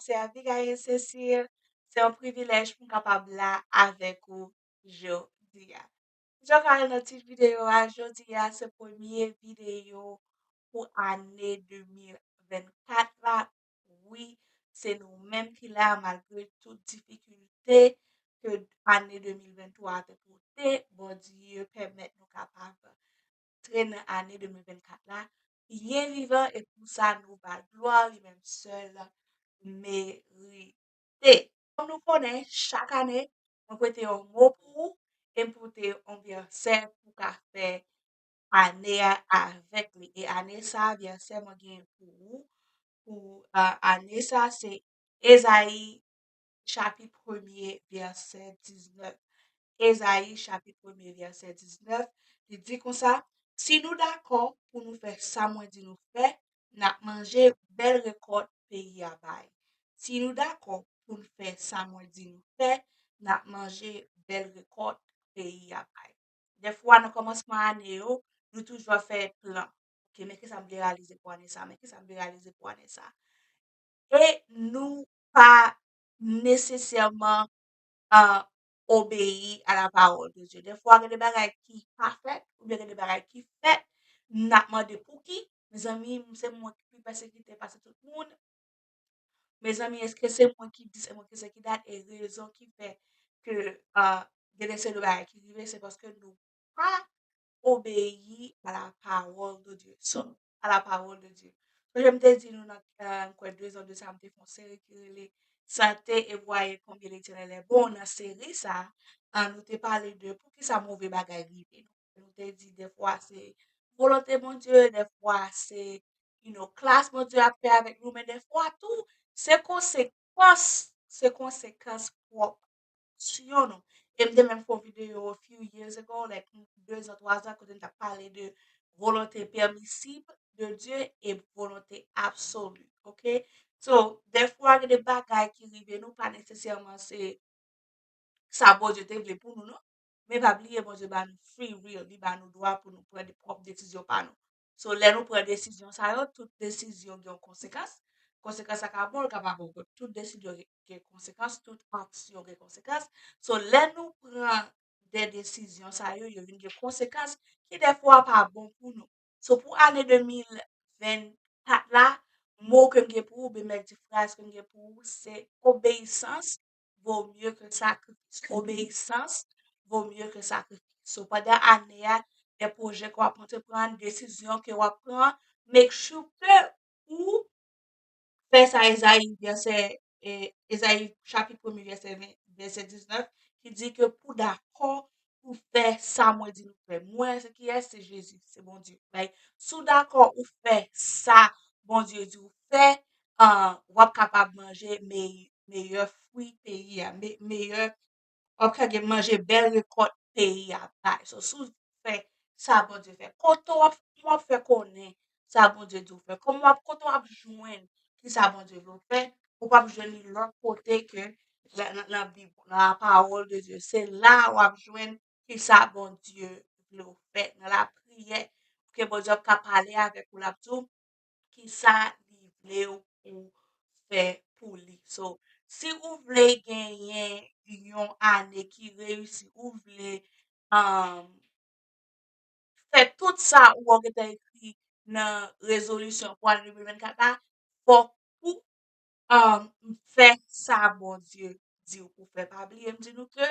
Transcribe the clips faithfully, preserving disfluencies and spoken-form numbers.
Se Abigail Cécile. Se yon privilèj pou m kapab la avèk ou jodi a. Jan w ka wè nan tit videyo a, jodi a se premye videyo pou ane de mil vennkat la. Wi, se nou menm ki la, malgre tout difikilte ke ane de mil venntwa a te pote, Bondye pèmèt nou kapab antre nan ane de mil vennkat la byen vivan, e pou sa nou ba glwa li menm sèl merite. Kòm nou konnen, chak ane, mwen prete yon mo pou ou, e m pote yon vèsè pou ka fè ane a avèk li. E ane sa a, vèsè mwen gen pou ou, pou, a, ane sa a, se Ezayi chapit premye, vèsè diznèf. Ezayi chapit premye, vèsè diznèf, li di konsa, "Si nou dakò pou nou fè sa mwen di nou fè, n ap manje bèl rekòt peyi a bay. Si nou dakò pou n fè sa mwen di nou fè, n ap manje bèl rekòt peyi a bay." Dèfwa, nan kòmansman ane yo, nou toujou ap fè plan. Ok, men kisa m vle reyalize pou ane sa? Men kisa m vle reyalize pou ane sa? E nou pa nesesèman, a, obeyi a la parole de Dieu. Dèfwa, gen de bagay ki pa fèt, oubyen gen de bagay ki fèt, n ap mande pouki. Mezanmi, se mwen ki pi pèsekite pase tout moun. Mezanmi, èske se mwen ki di, se mwen ki se ki dat, e rezon ki fè ke, a, gen de seri de bagay ki rive, se paske nou pa obeyi a la parole de Dieu. So, a la parole de Dieu. Sonje m te di nou nan, a, m kwè de zan de sa, m te fè yon seri ki rele Sentez et voyez combien l'Éternel est bon. Nan seri sa, a, nou te pale de poukisa move bagay rive nou. Nou te di dèfwa se volonte Bondye, dèfwa se, you know, klas Bondye ap fè avèk nou, men dèfwa tou, se konsekans, se konsekans pwòp aksyon nou. E m te menm fè yon videyo a few years ago, like, de zan, twa zan, kote m t ap pale de volonte pèmisib de Dye e volonte absoli, ok? So, dèfwa, gen de bagay ki rive nou, pa nesesèman se sa Bondye te vle pou nou, non. Men pa bliye, Bondye ba nou free will, li ba nou dwa pou nou pran de pwòp desizyon pa nou. So, lè nou pran desizyon sa yo, tout desizyon gen yon konsekans. Konsekans sa ka bon, li ka pa bon. Tout desizyon gen, gen konsekans, tout aksyon gen konsekans. So, lè nou pran de desizyon sa yo, yo vin gen konsekans ki dèfwa pa bon pou nou. So, pou ane de mil vennkat la, mo ke m gen pou ou, oubyen m di fraz ke m gen pou ou, se obeyisans vaut mieux que sacrifice. Obeyisans vaut mieux que sacrifice. So, pandan ane a, de pwojè ke w ap antreprann, desizyon ke w ap pran, make sure ke ou fè sa Ezayi vèsè, e, Ezayi chapit premye vèsè ven, vèsè diznèf, ki di ke pou dakò pou fè sa mwen di nou fè. Mwen, se kiyès? Se Jezi, se Bondye. Like, si w dakò ou fè sa Bondye di w fè, a, w ap kapab manje me-, meyè fwi peyi a, me-, meyè, w ap ka gen manje bèl rekòt peyi a bay. So, si w fè sa Bondye fè, kote w ap, w ap fè konnen sa Bondye di w fè? Kòman w ap, kote w ap jwenn ki sa Bondye vle w fè? Ou p ap jwenn li lòt kote ke nan, nan, nan Bib, nan la parole de Dieu. Se la w ap jwenn ki sa Bondye vle w fè. Nan lapriyè, ke Bondye ap ka pale avèk ou, l ap di w ki sa li vle w pou fè pou li. So, si ou vle genyen yon ane ki reyisi, ou vle, um, fè tout sa ou wè w gentan ekri nan rezolisyon pou ane de mil vennkat la, fòk ou, um, fè sa Bondye di w pou fè. Pa bliye m di nou ke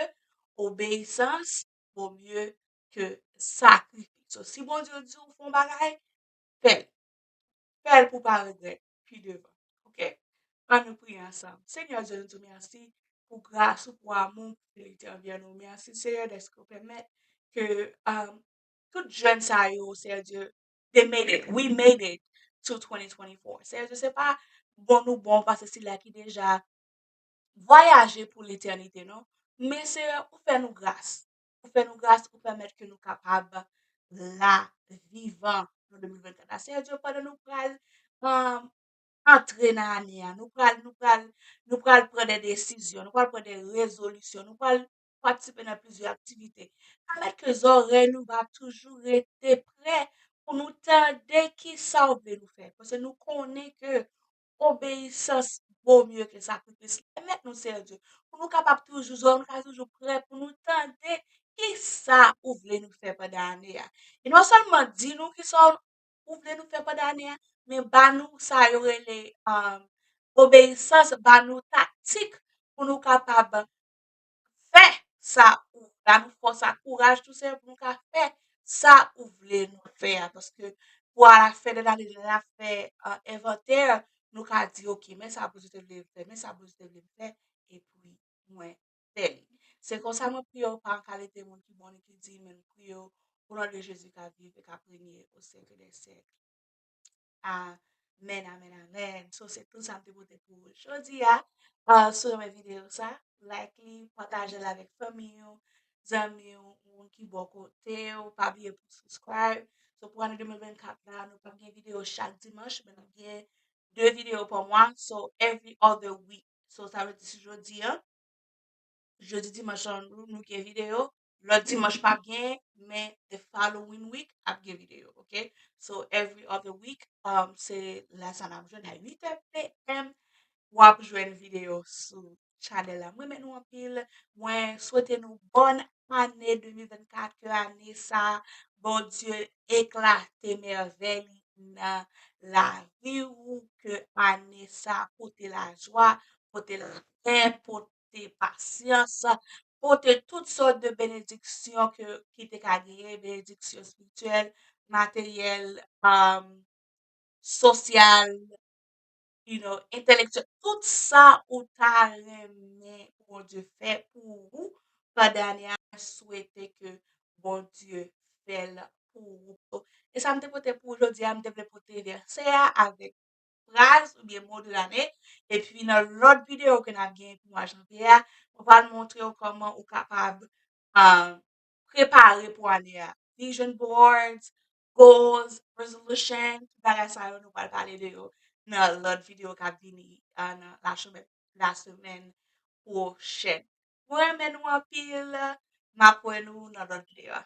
obeyisans vaut mieux que sacrifice. So, si Bondye di w fè yon bagay, fè l. Fè l pou w pa regrèt pi devan. Ok? Ann nou priye ansanm. Senyè Dye, nou di w mèsi pou gras ou, pou amou, pou fidelite anvè nou. Mèsi, Senyè, dèske w pèmèt ke, um, tout jèn sa yo, Senyè Dye, they made it. We made it to twenty twenty-four. Senyè Dye, se pa bon nou bon, paske sila ki deja vwayaje pou letènite, non. Men, Senyè, ou fè nou gras. Ou fè nou gras, ou pèmèt ke nou kapab la, vivan, nan de mil vennkat la. Senyè Dye, pandan nou pral, um, antre nan ane a, nou pral, nou pral, nou pral pran de desizyon, nou pral pran de rezolisyon, nou pral patisipe nan plizyè aktivite. Pèmèt ke zòrèy nou va toujou rete prè pou nou tande ki sa w vle nou fè. Paske nou konnen ke obeyisans beau mieux que sacrifice. Remèt nou Seyè Dye. Pou nou kapab toujou, nou ka toujou prè pou nou tande ki sa ou vle nou fè pandan ane a. E non sèlman di nou ki sa ou vle nou fè pandan ane a, men ba nou sa yo rele um, obeyisans, ba nou taktik pou nou kapab fè sa ou, ba nou fòs ak kouraj tou Seyè pou nou ka fè sa ou vle nou fè a. Paske pou a la fen de lane, lè n ap fè uh, envantè, nou ka di, ok, men sa Bondye te vle m fè, men sa Bondye te vle m fè, epi mwen fè li. Se konsa mwen priye w pa an kalite moun ki bon e ki di, men m priye w o non de Jezi k ap viv e k ap renye o syèk dè syèk. Amèn, amèn, amèn. So, se tout sa m te pote pou ou jodi a. Uh, si w renmen videyo sa, like li, pataje l avèk fanmi w, zanmi w, moun ki bò kote w. Pa bliye pou subscribe. So, pou ane de mil vennkat la, nou p ap gen videyo chak dimanch, men n ap gen de videyo pa mwa. So, every other week. So, sa vle di si jodi a, jodi dimanch lan nou, nou gen videyo. Lòt dimanch p ap gen, men the following week ap gen videyo, ok? So, every other week, um, se lè sa n ap jwenn a uit è p m, w ap jwenn videyo sou chanèl la. Mwen renmen nou anpil. Mwen swete nou bòn ane de mil vennkat, ke ane sa, Bondye eklate mèvèy li nan lavi ou, ke ane sa pote lajwa, pote lapè, pote pasyans, pote tout sòt de benediksyon ke, ki te ka genyen, benediksyon espirityèl, materyèl, um, sosyal, you know, entèlektyèl, tout sa ou ta renmen pou Bondye fè pou ou pandan ane a, mwen swete ke Bondye fè l pou ou. E sa m te pote pou ou jodi a, m te vle pote vèsè a avèk fraz oubyen mo de lane. Epi nan lòt videyo ke n ap gen pou mwa janvye a, mwen pral montre w kòman ou kapab uh, prepare pou ane a. Vision boards, goals, resolution, tout bagay sa yo nou pral pale de yo nan lòt videyo k ap vini uh, nan la semèn, la semèn pwochèn. Mwen renmen nou anpil. M ap wè nou nan lòt videyo a.